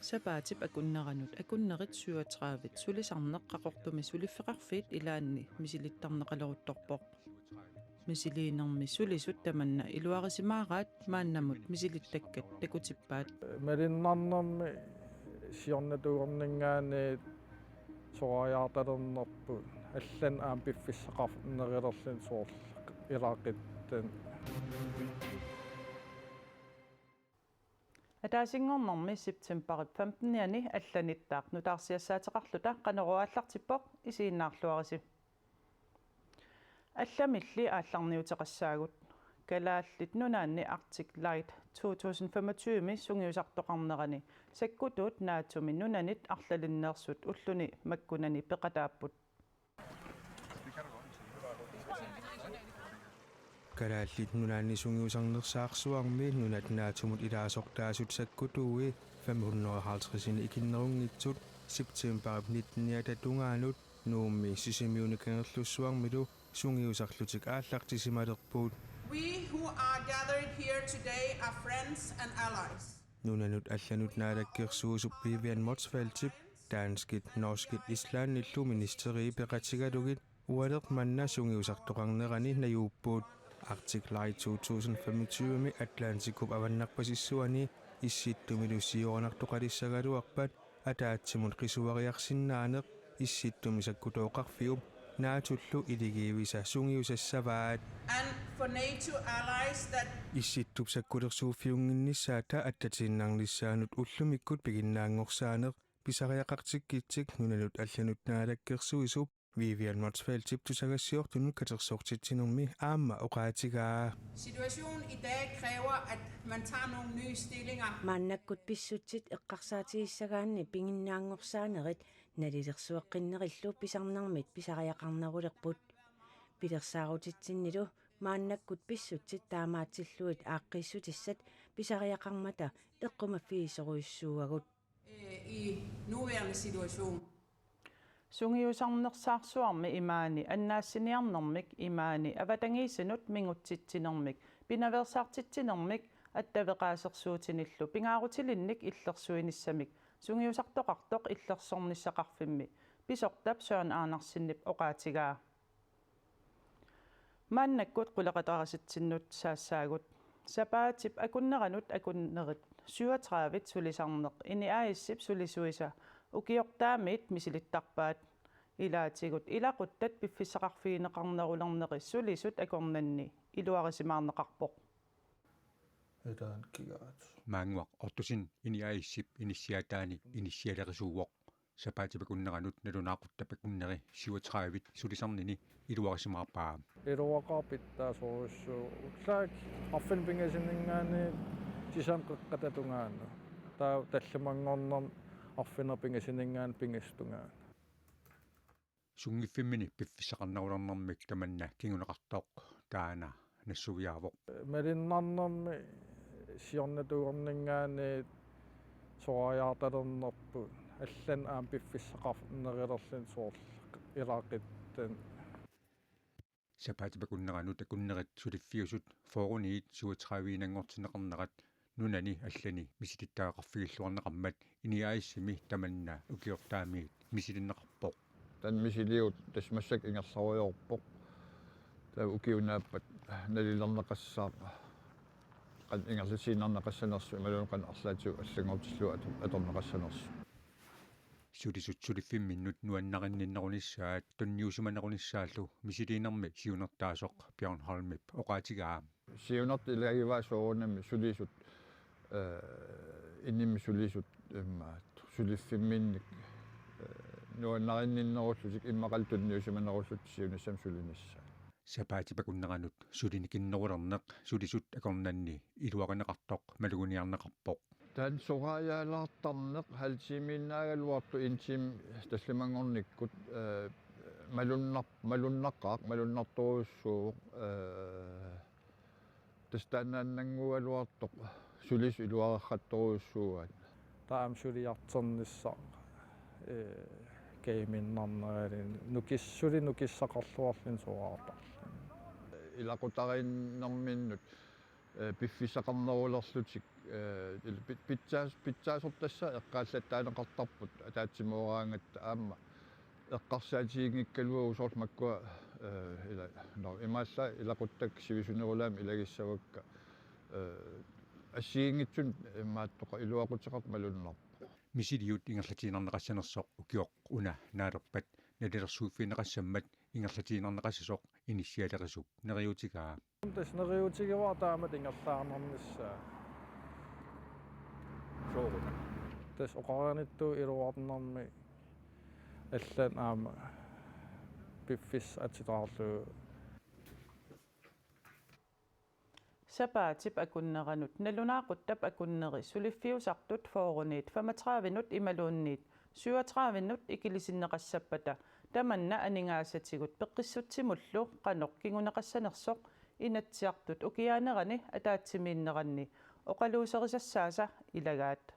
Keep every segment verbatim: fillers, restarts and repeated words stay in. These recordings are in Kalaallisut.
Sapaatip akunneranut akunnerit syvogtredive sulisarneq Qaqortumi suliffeqarfiit ilaanni misilittarneqaleruttorpoq. Misiliinermi sulisut tamanna iluarisimaaraat maannamut misilittakkat takutippaat. Malunnarnermi siornatigoorninngaanniit sorariartalernerput, allanut aamma piffissaqarnerulerluni soorlu ilaquttat. Ataasinngornermi septembarip femtenianni allanittaaq nutaarsiassaateqarluta Qanorooq aallartippoq, isiginnaarluarisi. Allamilli aallarniuteqassaagut. Kalaallit Nunaanni Arctic Light to tusind femogtyve-mi sungiusartoqarnerani sakkutuut NATO-mi nunanit arlalinneersut ulluni makkunani peqataapput. Kalaallit Nunaanni sungiusarnersaarsuarmi nunat NATO-mut ilaasortaasut sakkutuui fem hundrede og halvtreds-ini ikinnerunngitsut septembarip nitteniata tungaanut Nuummi Sisimiuni Kangerlussuarmilu sungiusarlutik aallartisimalerput. We who are gathered here today are friends and allies. Nunanut allanut naalakkersuisup Vivian Motzfeldtip danskit, norskit, islandillu ministerii peqatigalugit ualeq manna sungiusartoqarnerani najuupput. Arctic Light to tusind femogtyve-mi Atlantikup avannarpasissuani Issittumilu sioranartoqalissagaluarpat ataatsimut qisuariarsinnaaneq Issittumi sakkutooqarfiup NATO-llu iligiivisa sungiusassavaat. And for NATO allies that Issittup sakkulersuuffiunnginnissaata attatiinnarnissaanut ullumikkut piginnaanngorsaaneq pisariaqartikkitsik nunanut allanut naalakkersuisup Vivian Motzfeldtip tusagassiortunut katersortitsinermi aamma oqaatigaa. Situationen i dag kræver, at man tager nogle nye stillinger. Maannakkut pissutsit eqqarsaatigissagaanni piginnaanngorsaanerit nalilersueqqinnerillu pisarnermit pisariaqarnerulerput. Pilersaarutitsinnilu maannakkut pissutsit taamaatsillugit aaqqiissutissat pisariaqarmata eqqumaffigisorujussuuagut. Øh, i nuværende situation. Sungiusarnersaarsuarmi imaani annaassiniarnermik, imaani avatangiisinut mingutsitsinermik, pinaveersaartitsinermik attaveqaasersuutinillu pingaarutilinnik illersuinissamik sungiusartoqartoq illersornissaqarfimmi pisortap Søren Andersenip oqaatigaa. Maannakkut qulequtarisatsinnut saassaagut. Sapaatip akunneranut akunnerit syvogtredive sulisarneq INI A/S-ip sulisuisa ukiortaamiit misilittarpaat. Ilaatigut ilaquttat piffissaqarfigineqarnerulerneri sulisut akornanni iluarisimaarneqarpoq. Etaankigaat. Maannguaq Ottosen INI A/S-ip inissiaataani inissialerisuuvoq. Sapaatip akunneranut nalunaaquttap akunneri syvogtredive sulisarnini iluarisimaarpaa. Iluaqaaq, pitsaasorujussuuvoq. Ullaakkut arfineq-pingasunik tungaanut sisamat qeqqata tungaanut. Taava tallimanngornermi arfineq-pingasunik tungaanut pingasut tungaanut. Sunngiffimmini piffissaqarnerulernermik tamanna kinguneqartoq taanna nassuiaavoq. Malunnarnermi siornatigoorninngaanniit sorariartalernerput, allanut aamma piffissaqarnerulerluni soorlu ilaquttat. Sapaatip akunneranut akunnerit suliffiusut fyrreniit syvogtredive-inanngortinneqarnerat nunani allani misilittagaqarfigilluarneqarmat INI A/S-imi tamanna ukiortaamiit misilinneqarpoq. Taanna misiliut tassa massakkut ingerlarujoorpoq. Taava ukiup naappaa nalilerneqassaaq. Qanoq ingerlatiinnarneqassanersoq imaluunniit qanoq arlaatigut allanngortillugu ator-, atorneqassanersoq. Sulisut suliffimminnut nuannarinninnerunissaat tunniusimanerunissaallu misiliinermi siunertaasoq Bjørn Holmip oqaatigaa. Siunertaq ilagivaa soorunami sulisut, eh, inimmi sulisut immaqa suliffimminnik, eh, nuannarinninnerullutik immaqalu tunniusimanerullutik siunissami sulinissaat. Sapaatip akunneranut sulinikinnerulerneq sulisut akornanni iluarineqartoq maluginiarneqarpoq. Taanna sorariaalaartarneq halv time-innaagaluartoq en time tallimanngornikkut, eh, malunnar-, malunnaqaaq, malunnartorujussuuvoq, eh, tassa taannaannannguugaluartoq sulisut iluareqqattorujussuuaat. Taava aamma suliartornissaq, eh, kajiminnarnerani nukis-, suli nukissaqarluarluni soraartarluni. Ilaqutariinnerminnut eh, piffissaqarnerulerlutik, eh, il-, pi-, pitsaas-, pitsaasortassat eqqaallattaaneqartarput ataatsimooraangatta aamma eqqarsaatiginngikkaluarlutik soorlu makkua, eh, ila-, no, imaallaat ilaquttakka sivisunerulaamik ilagissavakka, eh, assigiinngitsunik imaattoq iluaquteqartoq malunnarpoq. Misiliut ingerlatiinnarneqassanersoq ukioq una naalerpat nalilersuiffigineqassammat ingerlatiinnarneqassasoq inissialerisup neriuutigaa. Tassa neriuutigivara taamatut ingerlaarnarnissaa. Sooruna. Tassa oqaranittut iluarnermi allat aamma piffissaq atitaarlugu. Sapaatip akunneranut nalunaaquttap akunneri suliffiusartut fyrreniit femogtredivenut imaluunniit syvogtredivenut ikilisinneqassappata tamanna aningaasatigut peqqissutsimullu qanoq kinguneqassanersoq Inatsisartut ukiaanerani ataatsimiinneranni oqaluuserisassaasa ilagaat.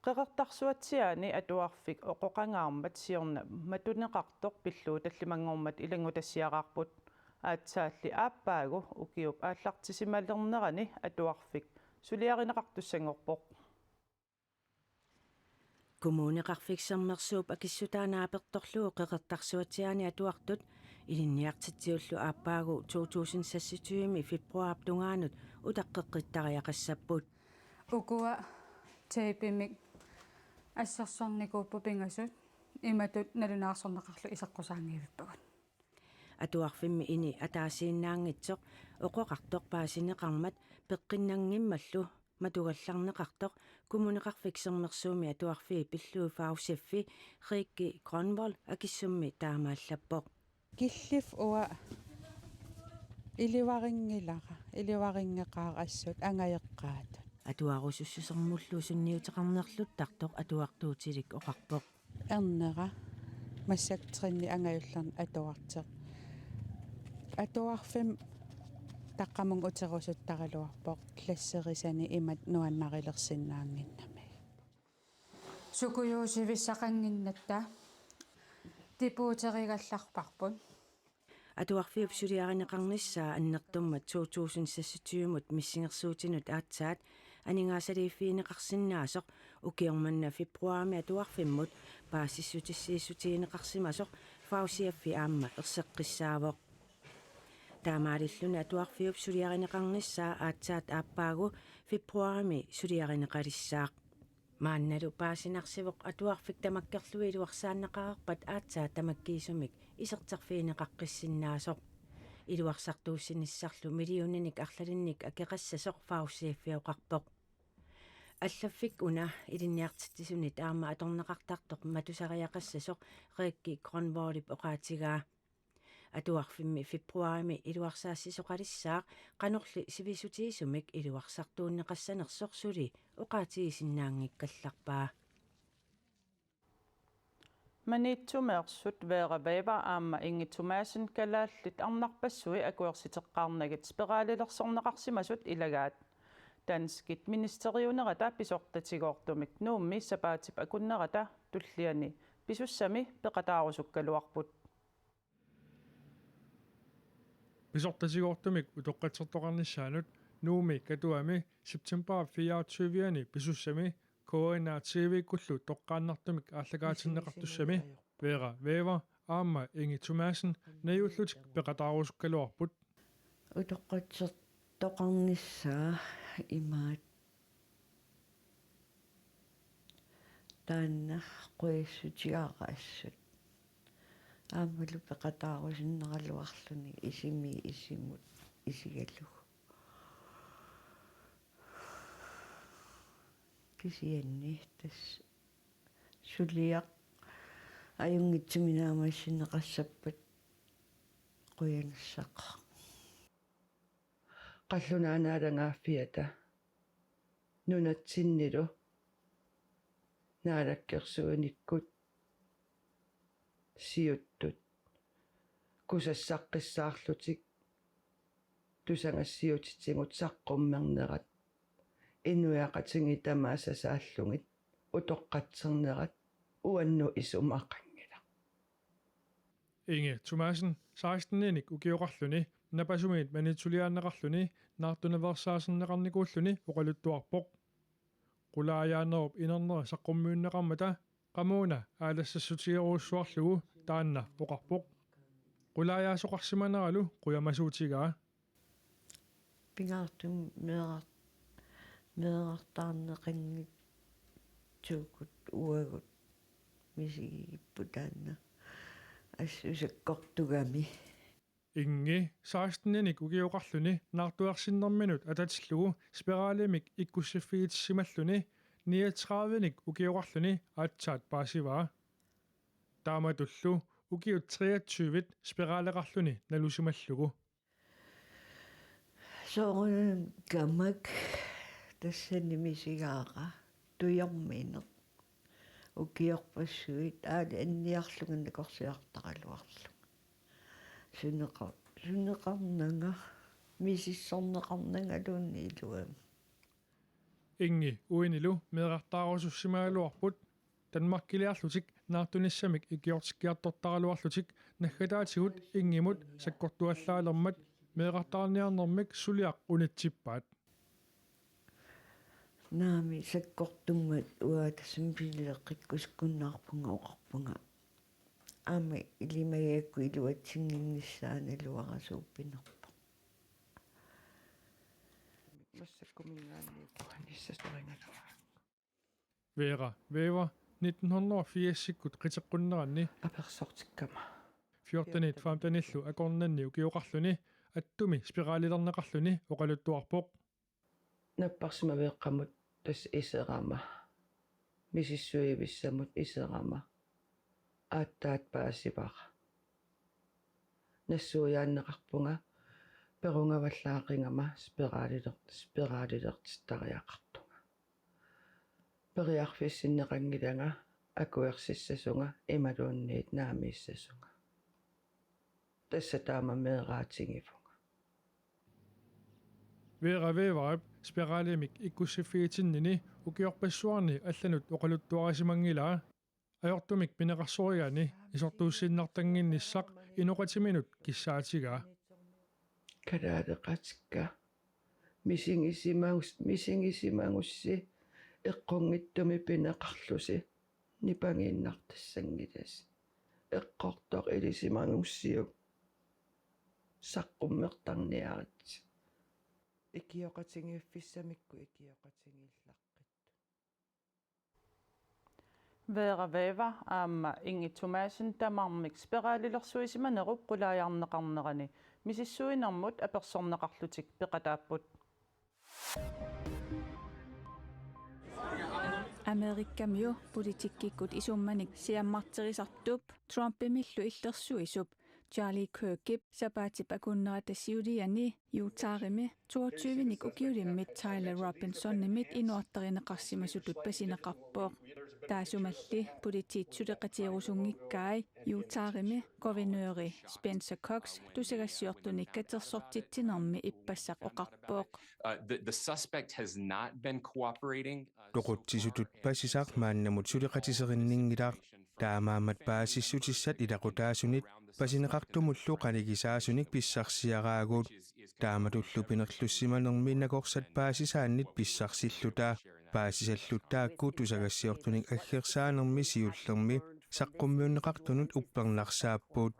Qeqertarsuatsiaani atuarfik oqoqangaarmat siorna matuneqartoq pillugu tallimanngormat ilanngutassiaraarput. Aatsaalli aappaagu ukiup aallartisimalernerani atuarfik suliarineqartussanngorpoq. Kommuneqarfik Sermersuup akissutaa naapertorlugu Qeqertarsuatsiaani atuartut ilinniartitsisullu aappaagu to tusind seksogtyve februarip tungaanut utaqqeqqittariaqassapput. Ukua teipimik assersornikuupput pingasut imatut nalunaarsorneqarlutik iseqqusaanngivippagut. Atuarfimmi ini ataasiinnaanngitsoq oqoqartoq paasineqarmat peqqinnanngimmallu matugallarneqartoq Kommuneqarfik Sermersuumi atuarfii pillugu fagchefi Rikke Grønvold akissummi taamaallappoq. Killif uanga ilivarinngilaq, ilivarinngikkaat assut angajoqqaatut. Atuarusussusermullu sunniuteqarnerluttartoq atuartuutilik oqarpoq. Ernera massakkut trinni angajullerni atuartoq. Atuarfimmi taqqamunga uterusuttaraluarpoq klasserisani imatut nuannarilersinnaannginnami. Sukujuusivissaqannginnatta tipuuterigallarparput. Atuarfiup suliarineqarnissaa annertuummat to tusind seksogtyvemut missingersuutinut aatsaat aningaasaliiffigineqarsinnaasoq ukioq manna februarimi atuarfimmut paasissutissiissutigineqarsimasoq fagchefi aamma erseqqissaavoq. Taamaalilluni atuarfiup suliarineqarnissaa aatsaat aappaagu februarimi suliarineqalissaaq. Maannalu paasinarsivoq atuarfik tamakkerlugit iluarsaanneqareerpat aatsaat tamakkiisumik iserterfigineqaqqissinnaasoq. Iluarsartuussinissarlu millioninik arlalinnik akeqassasoq fagchefi oqarpoq. Allaffik una ilinniartitsisunit aamma atorneqartartoq matusariaqassasoq Rikke Grønvoldip oqaatigaa. Atuarfimmi februarimi iluarsaassisoqalissaaq qanorli sivisutigisumik iluarsartuunneqassanersoq suli oqaatigisinnaanngikkallarpaa. Maniitsumeersut Vera Weber aamma Inge Thomassen kalaallit arnarpassui akuersiteqqaarnagit spiraalilersorneqarsimasut ilagaat. Danskit ministeriunerata pisortatigoortumik Nuummi sapaatip akunnerata tulliani pisussami peqataarusukkaluarput. Pisortatigoortumik utoqqatsertoqarnissaanut Nuummi Katuami september fireogtyve-ani pisussami K N R T V-kkullu toqqaannartumik aallakaatinneqartussami Vera Weber aamma Inge Thomassen najuullutik peqataarusukkaluarput. Utoqqatsertoqarnissaa imaat taanna qujassutigaara assut. Aammalu peqataarusunnaraluarluni isimi isimut isigalugu. Kisianni tassa suliaq ajunngitsumik naammassineqassappat qujanarsuaq. Qallunaat naalagaaffiata nunatsinnilu naalakkersuinikkut siuttut kusassaqqissaarlutik tusagassiuutitigut saqqummernerat inuiaqatigiit tamaasa saallugit utoqqatsernerat uannut isumaqanngilaq. Inge Thomassen seksten-inik ukioqarluni Napasumiit Maniitsuliaanneqarluni naartunaveersaaserneqarnikuulluni oqaluttuarpoq. Qulaajaanerup inernera saqqummiunneqarmata qamuuna aalassassutigerujussuarlugu taanna oqarpoq. Qulaajaasoqarsimaneralu qujamasuutigaa. Pingaartumik meerar-, meerartaarneqanngitsuugut uagut misigigipput taanna assut sakkortugami. Ingi seksteninik ukioqarluni naartuersinnerminut atatillugu spiralimik ikkussiffigitissimalluni niogtredivenik ukioqarluni aatsaat paasivaa. Taamatullu ukiut treogtyve spiraleqarluni nalusimallugu. Soorunami kamak tassani misigaara tujormineq. Ukiorpassuit aali anniarlunga nakorsiartaraluarlunga. Suneqa-, suneqarnanga, misissorneqarnangaluunniit iluamik. Ingi uinilu meerartaarusussimagaluarput Danmarkiliarlutik naartunissamik ikiortikkiartortaraluarlutik naggataatigut Ingimut sakkortuallaalermat meerartaarniarnermik suliaq unitsippaat. Naamik sakkortummat uanga tassami pilleqqikkusukkunnaarpunga oqarpunga. Aamma ilimagigakkit iluatsinnginnissaannaluara suut pinerpoq. Massakkuminngaanniit puhanissastorinngaluarput. Vera Wever nitten hundrede og firsikkut qiteqqunneranni apersortikkama fjortenit femtenillu akornanni ukioqarluni attumi spiralilerneqarluni oqaluttuarpoq. Napparsimaveeqqamut tassa iserama, misissuivissamut iserama, aatsaat paasivara. Nassuiaanneqarpunga perungavallaaqigama spiraliler-, spiralilertittariaqartunga. Periarfissinneqanngilanga, akuersissasunga imaluunniit naamiissasunga. Tassa taama meeraatigivunga. Vera Weverip spiralimik ikkussiffigitinnini ukiorpassuarni allanut oqaluttuarisimanngilaa. Ajortumik pineqarsorigaanni isortuussiinnartannginnissaq inoqatiminut kissaatigaa. Kalaaleqatikka. Misigisimagus-, misigisimagussi eqqunngitsumik pineqarlusi nipangiinnartassanngilasi. Eqqortoq ilisimagussiuk saqqummertarniaritsi. Ikioqatigiiffissamikku ikioqatigiillaqqittoq. Vera Wever aamma Ingi Thomassen tamarmik spiralilersuisimanerup qulaajarneqarnerani misissuinermut apersorneqarlutik peqataapput. Amerikamiu politikkikkut isummanik siammarterisartup Trumpimillu illersuisup Charlie Kirkip sapaatip akunnerata siuliani Utahimi toogtyvenik ukiulimmit Tyler Robinsonimit inuartarineqarsimasutut pasineqarpoq. Taassumalu politiit suleqatigerusunngikkai Utahimi guvernøri Spencer Cox tusagassiortunik katersortitsinermi ippassaq oqarpoq. Uh, the, the suspect has not been cooperating. Uh, so far. Toqutsisutut pasisaq maannamut suleqatiserinninngilaq. Taamaammat paasissutissat ilaqutaasunit pasineqartumullu qanigisaasunik pissarsiaraagut. Taamatullu pinerlussimanermi nakorsat paasisaannit pissarsilluta. Paasisallu taakku tusagassiortunik aggersaanermi siullermi saqqummiunneqartunut uppernarsaapput.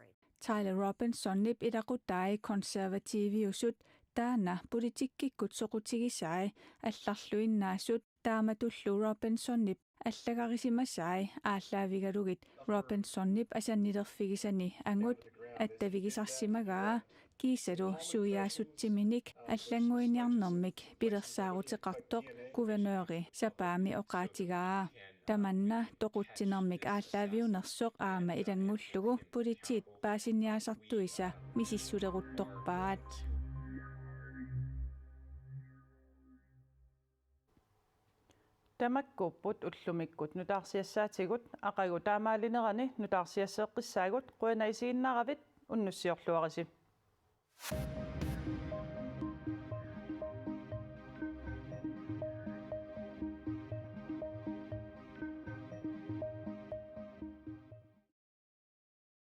Tyler Robinsonip ilaqutai konservativiusut taanna politikkikkut soqutigisai allarluinnaasut taamatullu Robinsonip allagarisimasai aallaavigalugit Robinsonip asannilerfigisani angut attavigisarsimagaa kiisalu suiaassutsiminik allannguiniarnermik pilersaaruteqartoq guvernøri sapaammi oqaatigaa. Tamanna toqutsinermik aallaaviunersoq aamma ilanngullugu politiit paasiniaasartuisa misissuleruttorpaat. Tamakkuupput ullumikkut nutaarsiassaatigut, aqagu taamaalinerani nutaarsiasseqqissaagut, qujanaq isiginnaaravit, unnussiorluarisi.